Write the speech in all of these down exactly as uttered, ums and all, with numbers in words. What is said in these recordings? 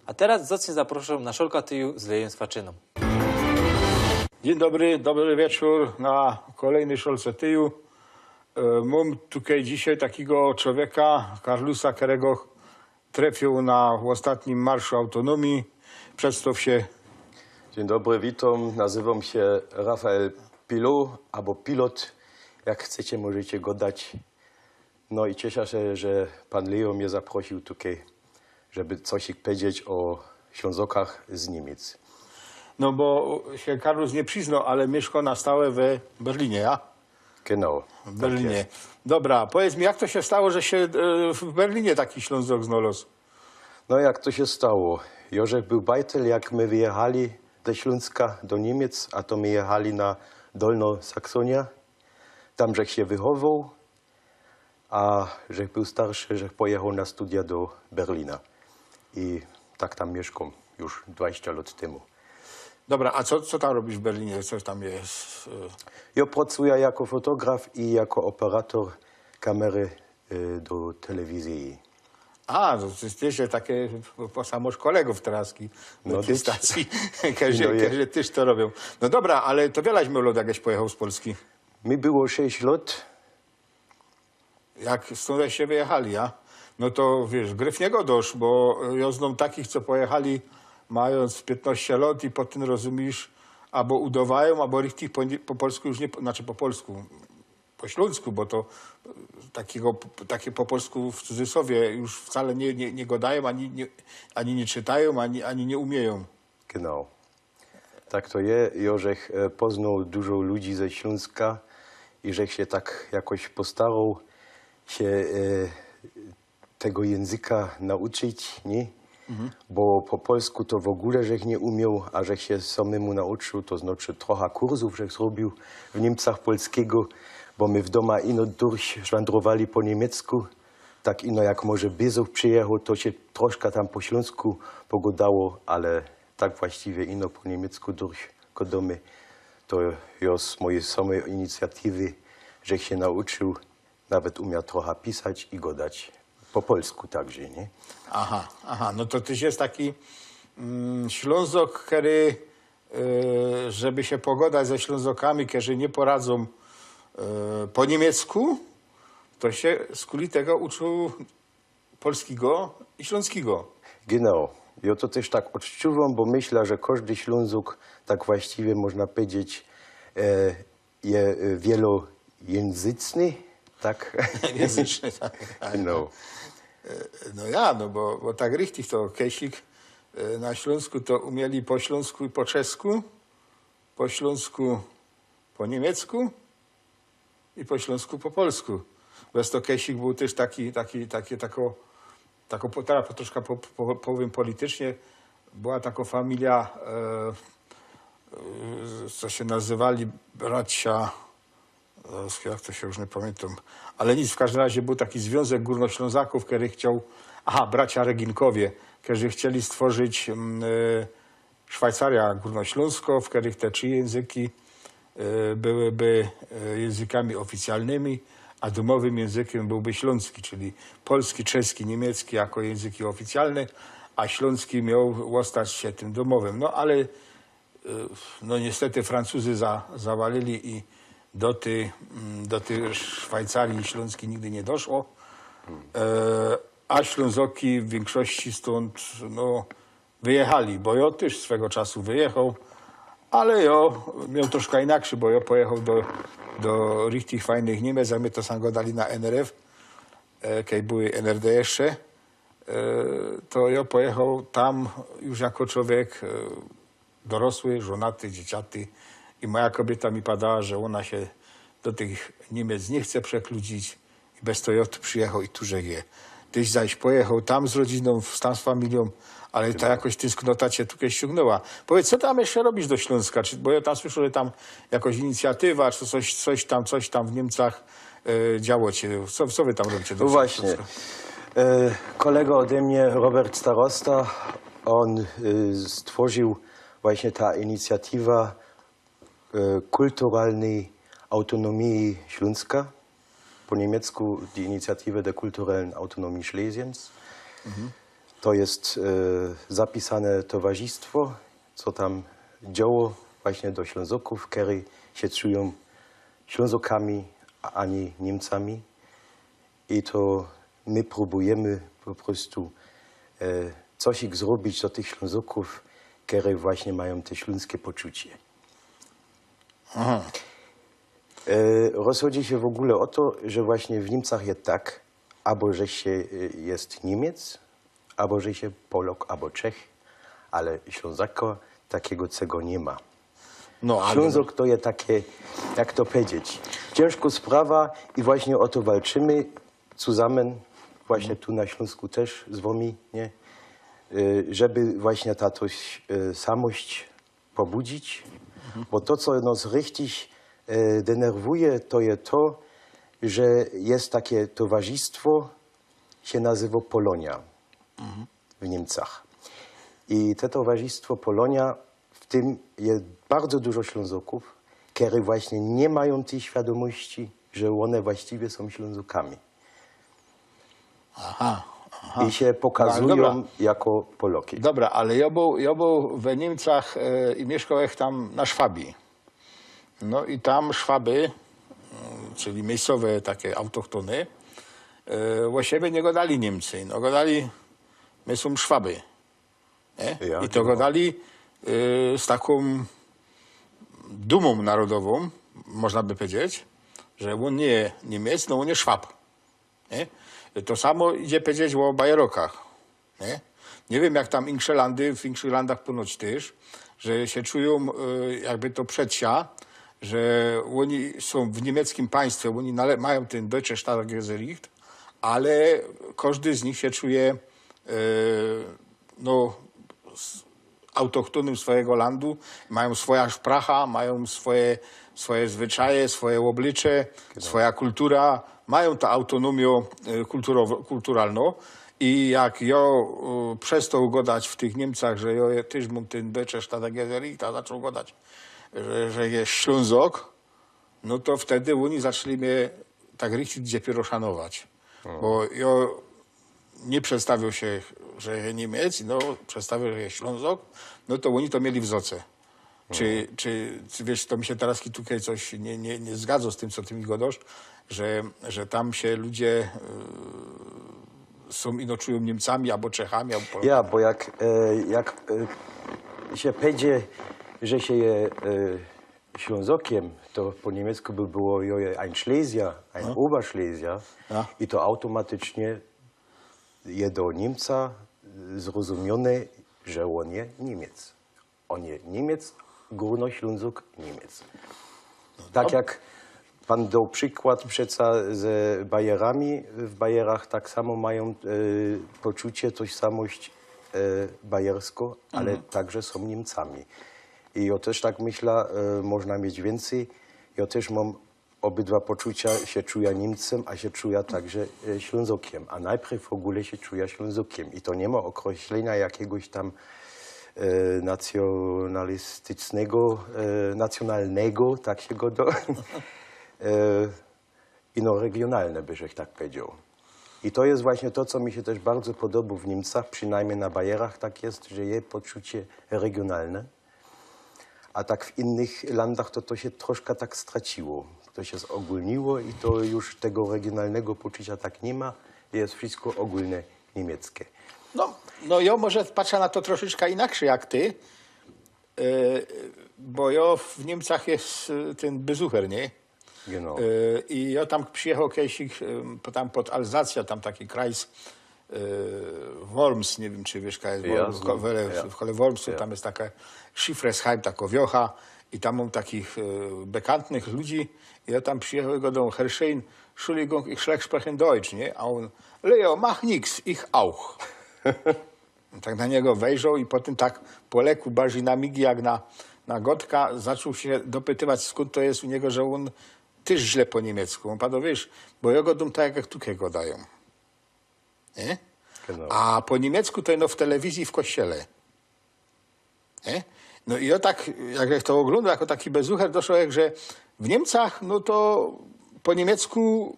A teroz zacnie zaproszōm na szolka tyju z Lejym Swaczynōm. Dziyń dobry, dobry wieczōr na kolejnyj szolce tyju. E, mōm tukej dzisiej takigo czowieka, Karlusa, kerego trefiył na ôstatnim marszu autōnōmije. Przedstaw sie. Dziyń dobry, witōm. Nazywōm sie Rafael Pilot, abo Pilot, jak chcecie, możecie godać. No i ciesza sie, że pōn Lejo mie zaprosił tukej, żeby coś powiedzieć ô Ślōnzokach z Niymiec. No bo sie Karlus niy prziznoł, ale miyszko na stałe we Berlinie, ja? Genau, tak je. W Berlinie. Dobra, powiedz mi, jak to sie stało, że sie, e, w Berlinie taki Ślōnzok znalŏz? No jak to sie stało? Jorzech bōł bajtel, jak my wyjechali ze Ślōnska do Niymiec, a to my jechali na Dolnŏ Saksōniã. Tam żech sie wychowoł, a żech bōł starszy, żech pojechoł na studia do Berlina. I tak tam miyszkōm już dwadziścia lŏt tymu. Dobra, a co, co tam robisz w Berlinie? Co tam je? E, jo pracujã jako fotograf i jako operator kamery, y, do telewizyje. A, to ty, ty sie take, po, po samoś kolegōw teroz, no, na tyj stacyji, kerzi, no je, kerzi tyż to robiōm. No dobra, ale to wiela żeś mioł lŏt, jak żeś pojechoł z Polski? Mi było sześć lŏt. Jak stōnd żeście wyjechali, ja? No to wiysz, gryfnie godŏsz, bo, e, jo znōm takich, co pojechali mając piętnaście lŏt i potym, rozumisz, abo udŏwajōm, abo richtig po, po polsku już niy, znaczy po polsku, po ślōnsku, bo to, e, takigo, take po polsku w cudzysłowie już wcale niy, niy, niy godajōm, ani niy, ani niy czytajōm, ani, ani niy umiejōm. Genau. Tak to je, jorzech, e, poznōł dużo ludzi ze Ślōnska i żech sie tak jakoś postaroł sie, e, tego jynzyka nauczyć, niy? Mhm. Bo po polsku to w ôgōle żech niy umioł, a żech sie samymu nauczył, to znaczy trocha kursōw żech zrobiōł w Niymcach polskigo, bo my w dōma ino durch szwandrowali po niymiecku. Tak ino jak może Bezuch przijechoł, to sie troszka tam po ślōnsku pogodało, ale tak właściwie ino po niymiecku durch godomy, to jo z mojij samej inicjatywy żech sie nauczył, nawet umioł trocha pisać i godać po polsku także, niy? Aha, aha, no to tyś je taki, mm, Ślōnzok, kery, e, żeby sie pogodać ze Ślōnzokami, kerzy niy poradzōm, e, po niymiecku, to sie skuli tego uczył polskigo i ślōnskigo. Genau. Jo to tyż tak ôdczuwōm, bo myśla, że kożdy Ślōnzok tak właściwie, można powiedzieć, e, je, e, wielojynzyczny, tak? Jynzyczny, tak, tak. No. E, no ja, no bo, bo tak richtig to kesik, e, na Ślōnsku to umieli po ślōnsku i po czesku, po ślōnsku po niymiecku i po ślōnsku po polsku. Bez to kesik bōł tyż taki, taki, taki, tako, tako, po-, teroz po-, troszka po-, po-, powiym politycznie, była tako familija, e, e, co sie nazywali bracia, e, jak to sie już niy pamiyntōm, ale nic, w kożdym razie bōł taki zwiōnzek gōrnoślōnzokōw, kery chcioł, aha, bracia Reginkowie, kerzy chcieli stworzyć, mm, e, Szwajcaria Górnośląsko, w kerych te trzi jynzyki, e, byłyby, e, jynzykami ôficjalnymi, a dōmowym jynzykym byłby ślōnski, czyli polski, czeski, niymiecki jako jynzyki ôficjalne, a ślōnski mioł ôstać sie tym dōmowym. No ale, e, no niystety Francuzy za-, zawalili i do tyj, mm, do tyj Szwajcarii ślōnskij nigdy niy doszło. E, a Ślōnzoki w wiynkszości stōnd, no, wyjechali, bo jo tyż swego czasu wyjechoł, ale jo mioł troszka inakszy, bo jo pojechoł do, do richtig fajnych Niymiec, jak my to sam godali na N R F, e, kej były N R D jeszcze, e, to jo pojechoł tam już jako czowiek, e, dorosły, żōnaty, dzieciaty i moja kobiyta mi padała, że ôna sie do tych Niymiec niy chce przekludzić. I bez to jo tu przijechoł i tu żech je. Tyś zaś pojechoł tam z rodzynōm, w-, tam z familijōm, ale ta jakoś tynsknota cie tu ściōngnōła. Powiydz, co tam jeszcze robisz do Ślōnska? Czy, bo jo tam słyszoł, że tam jakoś inicjatywa, czy coś, coś tam, coś tam w Niymcach, e, działo sie. Co, co wy tam robicie do Ślōnska? No właśnie. E, kolega ode mie, Robert Starosta, ôn, e, stworził właśnie ta inicjatywa, e, kulturalnej autōnōmije Ślōnska, po niymiecku Die Initiative der kulturellen Autonomie Schlesiens. Mhm. to jest, e, zapisane towarzystwo, co tam działo właśnie do Ślązoków, kery sie czujōm Ślązokami, a ani Niymcami. I to my prōbujymy po prostu, e, cosik zrobić do tych Ślązoków, kery właśnie majōm te ślōnskie poczucie. Aha. E, rozchodzi sie w ôgōle ô to, że właśnie w Niymcach je tak, abo że sie, e, jest Niymiec, abo że sie Polok, abo Czech, ale Ślōnzaka takigo cego niy ma. No, ale Ślōnzok to je takie, jak to pedzieć, ciynżko sprawa i właśnie ô to walczymy, cuzamyn, właśnie tu na Ślōnsku tyż z wōmi, niy? Y, żeby właśnie ta toś-, y, samość pobudzić, bo to, co nos richtig, y, denerwuje, to je to, że jest takie towarzystwo, sie nazywo Polonia w Niymcach. I te towarzystwo Polonia, w tym je bardzo dużo Ślōnzokōw, kery właśnie niy majōm tyj świadōmości, że ône właściwie sōm Ślōnzokami. Aha, aha. I sie No, ale pokazujōm dobra. jako Poloki. Dobra, ale jo bōł, jo bōł we Niymcach, e, i miyszkoł tam na Szwabii. No i tam Szwaby, mm, czyli miyjscowe takie autochtōny, e, ô siebie niy godali Niymcy, no godali, my sōm Szwaby. Niy? Ja, I to no. godali, e, z takōm dumōm narodowōm, można by pedzieć, że ôn niy Niymiec, no ôn je Szwab. Niy? To samo idzie pedzieć ô Bajerokach. Niy? Niy wiym, jak tam insze landy, w inkszych landach pōnoć tyż, że sie czujōm, e, jakby to przedsia, że ôni sōm w niymieckim państwie, ôni nale-, majōm tyn Deutsche Staatsangehörigkeit, ale kożdy z nich sie czuje, e, no, s-, autochtōnym swojigo landu, majōm swoja szpracha, majōm swoje, swoje zwyczaje, swoje ôblycze, swoja kultura, majōm ta autonomijo, e, kulturowo-, kulturalno. I jak jo, e, przestoł godać w tych Niymcach, że jo, jo tyż mōm tyn Deutsche Staatsangehörigkeit, a zaczōn godać, że, że je Ślōnzok, no to wtedy ôni zaczli mie tak richtig dopiyro szanować. Bo jo niy przedstawiōł sie, że je Niymiec, no przedstawiōł, że je Ślōnzok, no to ôni to mieli w zoce. Czy, czy, czy wiysz, to mi sie teroz tukej coś niy, niy, niy zgadzo z tym, co ty mi godosz, że, że tam sie ludzie, e, sōm ino czujōm Niymcami abo Czechami, abo Polokami. Ja, bo jak, e, jak, e, sie pedzie, że sie je, e, Ślōnzokiym, to po niymiecku by było jo je ein Schlesier, ein Oberschlesier. Ja. I to automatycznie je do Niymca zrozumiōne, że ôn je Niymiec. Ôn je Niymiec, Gōrnoślōnzok Niymiec. Tak jak pan doł przikład przeca z Bajerami, w Bajerach tak samo majōm, e, poczucie, tożsamość, e, bajersko, ale także sōm Niymcami. I jo tyż tak myśla, e, można mieć wiyncyj. Jo tyż mōm ôbydwa poczucia, sie czuja Niymcym, a sie czuja także, e, Ślōnzokiym. A nojprzōd w ôgōle sie czuja Ślōnzokiym. I to niy ma ôkreślenia jakigoś tam, e, nacjōnalistycznego, e, nacjōnalnego, tak sie godo, e, ino regionalne, bych tak powiedzioł. I to je właśnie to, co mi sie tyż bardzo podobo w Niymcach, przinajmnij na Bajerach tak je, że je poczucie regionalne. A tak w innych landach to, to sie troszka tak straciło. To sie zôgōlniło i to już tego regionalnego poczucia tak niy ma. Je wszysko ôgōlne niymieckie. No, no, jo może patrza na to troszeczka inakszyj jak ty, e, bo jo w Niymcach je, e, tyn Besucher, niy? Genau. E, i jo tam przijechoł kejsik, e, po-, tam pod Alzacją, tam taki kraj, e, Worms, niy wiym, czy wiysz, kaj je, ja, Worms, w ko-, w, w, w kole Wormsu, tam je taka Schilfresheim, tako wiocha, i tam mōm takich, e, bekantnych ludzi, i jo tam przijechoł i godoł: „Herr Schön, Entschuldigung, ich schlecht sprechen Deutsch”, niy? A ôn: „Leo, mach nix, ich auch”. Tak na niego wejrzoł i potym tak po leku, bardzij na migi jak na, na godka, zaczōn sie dopytywać, skōnd to je u niego, że ôn tyż źle po niymiecku. Ôn padoł: „Wiysz, bo jo godōm tak, jak tukej godajōm”. Niy? Genau. A po niymiecku to ino w telewizji, w kościele. Niy? No i jo tak, jak, jak to ôglōndoł jako taki Besucher, doszoł, że w Niymcach, no to po niymiecku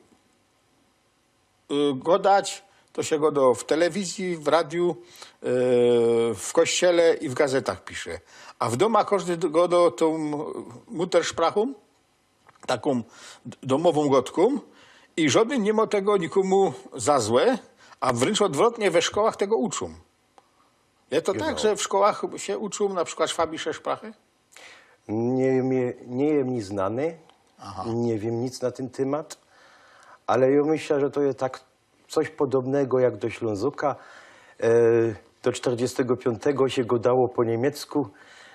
y, godać, To sie gŏdŏ w telewizji, w radiu, e, w kościele i w gazetach pisze. A w dōma kożdy gŏdŏ tōm muttersprachōm, takōm d-, dōmowōm gŏdkōm i żŏdyn niy mŏ tego nikōmu za złe, a wryncz ôdwrotnie, we szkołach tego uczōm. Je to tak, że w szkołach sie uczōm na przikłŏd szwabisze szprachy? Niy, niy, niy je mi znane. Aha. Niy wiym nic na tyn tymat, ale jŏ myślã, że to je tak coś podobnego jak do Ślōnzoka. E, do czterdziestego piōntego sie gŏdało po niymiecku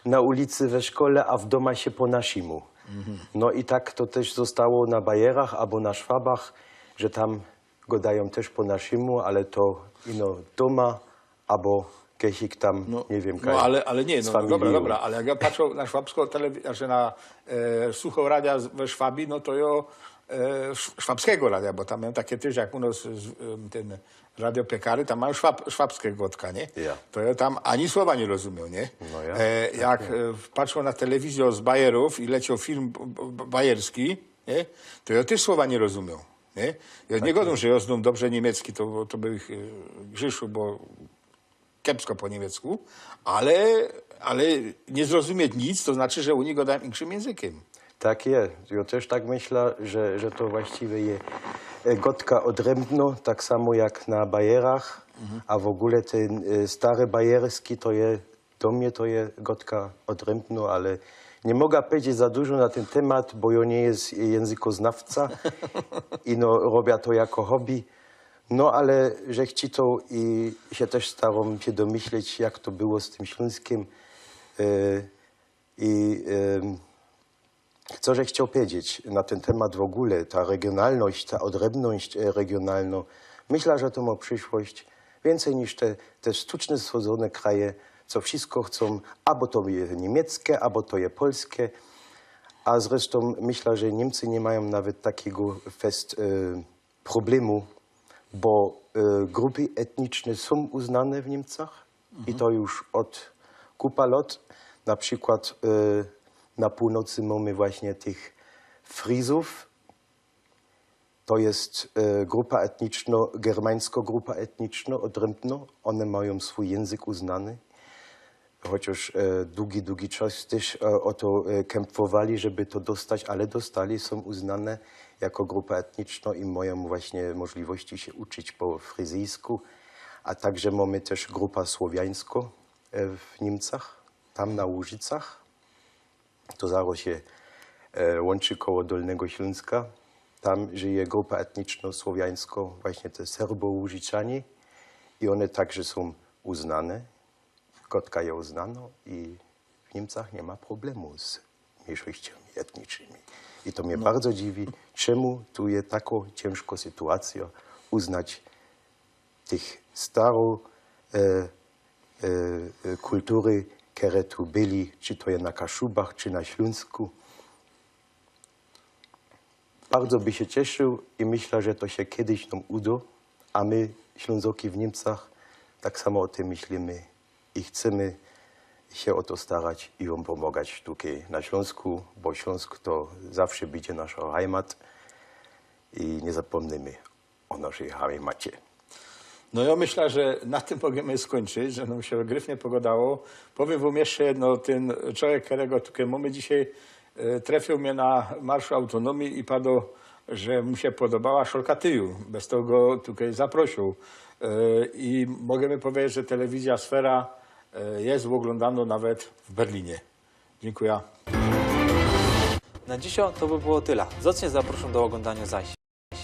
na ulicy, we szkole, a w dōma sie po naszimu. Mhm. No i tak to tyż ôstało na Bajerach abo na Szwabach, że tam gŏdajōm tyż po naszimu, ale to ino dōma, abo kesik tam, niy wiym, no, kaj, ale, ale niy, no, dobra, dobra, ale jak jŏ patrzã na szwabsko telewi-, znaczy na, e, słuchōm radia z-, we Szwabii, no to jŏ, e, sz-, szwabskigo radia, bo tam mōm takie tyż, jak u nŏs z, em, tyn radiopiekary, tam majōm szwab-, szwabske gŏdka, niy? Ja. To jŏ tam ani słowa niy rozumiã, niy? No ja. E, jak, e, patrzã na telewizjã z Bajerōw i lecioł film b-, b-, bajerski, niy? To jŏ tyż słowa niy rozumiã, niy? Jŏ niy gŏdōm, że jŏ znōm dobrze niymiecki, to, to bych, e, grzyszył, bo kepsko po niymiecku, ale, ale niy zrozumieć nic, to znaczy, że ôni gŏdajōm inkszym jynzykym. Tak je. Jŏ tyż tak myślã, że, że to właściwie je, e, gŏdka ôdrymbnŏ, tak samo jak na Bajerach, a w ôgōle tyn, e, stary bajerski to je, do mie to je gŏdka ôdrymbnŏ, ale niy moga pedzieć za dużo na tyn tymat, bo jŏ niy je jynzykoznŏwca i no, robia to jako hobby. No, ale żech czytoł i sie tyż starōm sie domyśleć, jak to było z tym ślōnskym, e, i, em, co żech chcioł pedzieć na tyn tymat w ôgōle, ta regionalność, ta ôdrymbność, e, regionalnŏ. Myślã, że to mŏ prziszość wiyncyj niż te, te sztuczne, stworzōne kraje, co wszysko chcōm, abo to je niymieckie, abo to je polskie. A zresztōm myślã, że Niymcy niy majōm nawet takigo fest, e, problemu, bo, e, grupy etniczne sōm uznane w Niymcach i to już ôd kupa lŏt. Na przikłŏd, e, na pōłnocy mōmy właśnie tych Frizōw. To je, e, grupa etnicznŏ, germańskŏ grupa etnicznŏ, ôdrymbnŏ. Ône majōm swōj jynzyk uznany. Chociŏż, e, dugi, dugi czas tyż, e, ô to, e, kępfowali, żeby to dostać, ale dostali, sōm uznane jako grupa etnicznŏ i majōm właśnie możliwości sie uczyć po frizyjsku, a także mōmy tyż grupa słowiańskŏ, e, w Niymcach, tam na Łużycach. To zarŏz sie, e, łōnczy koło Dolnego Ślōnska. Tam żyje grupa etnicznŏ słowiańskŏ, właśnie te Serbołużyczanie. I ône także sōm uznane. Gŏdka je uznanŏ i w Niymcach niy ma problemu z miyńszościami etnicznymi. I to mie bardzo dziwi, czymu tu je takŏ ciynżkŏ sytuacyjŏ uznać tych staro, e, e, e, kultury, kere tu byli, czy to je na Kaszubach, czy na Ślōnsku. Bardzo by sie cieszył i myślã, że to sie kedyś nōm udŏ, a my, Ślōnzŏki w Niymcach, tak samo ô tym myślymy i chcymy sie ô to starać i wōm pōmŏgać tukej na Ślōnsku, bo Ślōnsk to zawsze bydzie naszŏ Heimat i niy zapōmnymy ô naszyj Heimacie. No jŏ myślã, że na tym możymy skōńczyć, że nōm sie gryfnie pogŏdało. Powiym wōm jeszcze jedno, tyn czowiek, kerego tukej mōmy dzisiej, e, trefiōł mie na Marszu Autōnōmije i padŏ, że mu sie podobała szolka tyju, bez to go tukej zaprosiōł. E, i możymy pedzieć, że telewizjŏ Sfera, e, je ôglōndanŏ nawet w Berlinie. Dziynkuja. Na dzisiej to by było tela. Zacnie zaprōszōm do ôglōndaniŏ zaś.